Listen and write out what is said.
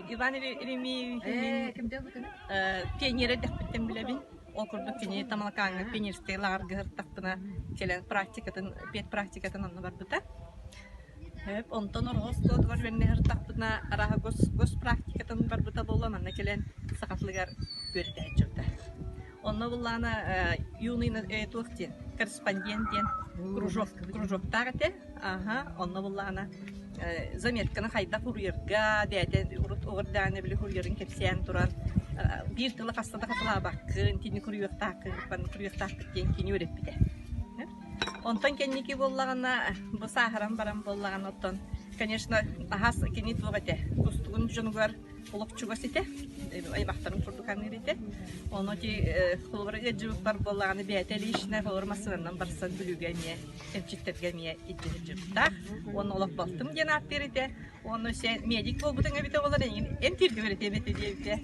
Иван Еремеевиһин пионер эрдэхпиттэн билэбин. Ол курдук кини Тамалакааҥҥа пионерскай лааҕырга сырыттахпына кэлэн практикатын, педпрактикатын онно барбыта. Онтон Ороһу оскуолатыгар үөрэнэ сырыттахпына арааһа госпрактикатын барбыта буолла, манна кэлэн саха тылыгар үөрэтэ сылдьыбыта. Онно буллаана юный туох диэн корреспондент диэн кружок кружоктаах этэ. Аха, онно буллаана заметканы хайдах уруйарга бэйэтэ урут оҕурдааны били уруйарын кэпсээн туран биир тылы хаста да хатылаабаккын, тини куруйуохтааххын, куруйуохтааххыт диэн кини үөрэппитэ. Онтон кэнники буоллаҕына, бу сааһыран баран буоллаҕына, оттон, конечно, аһас кини туох этэ, кустугун дьонугар олох чугас этэ, аймахтарын курдук аныыр этэ. Ону ити холобура ыалдьыбыппар буоллаҕына бэйэтэ лично холобура массыынанан барсан Бүлүүгэ эмиэ эмчиттэргэ эмиэ илдьэ сылдьыбыттаах. Уонна олох балтым диэн ааттыыр этэ. Уонна сен медик буолбутуҥ эбитэ буоллар эйигин эмтииргэ үөрэтиэм этэ диэбитэ.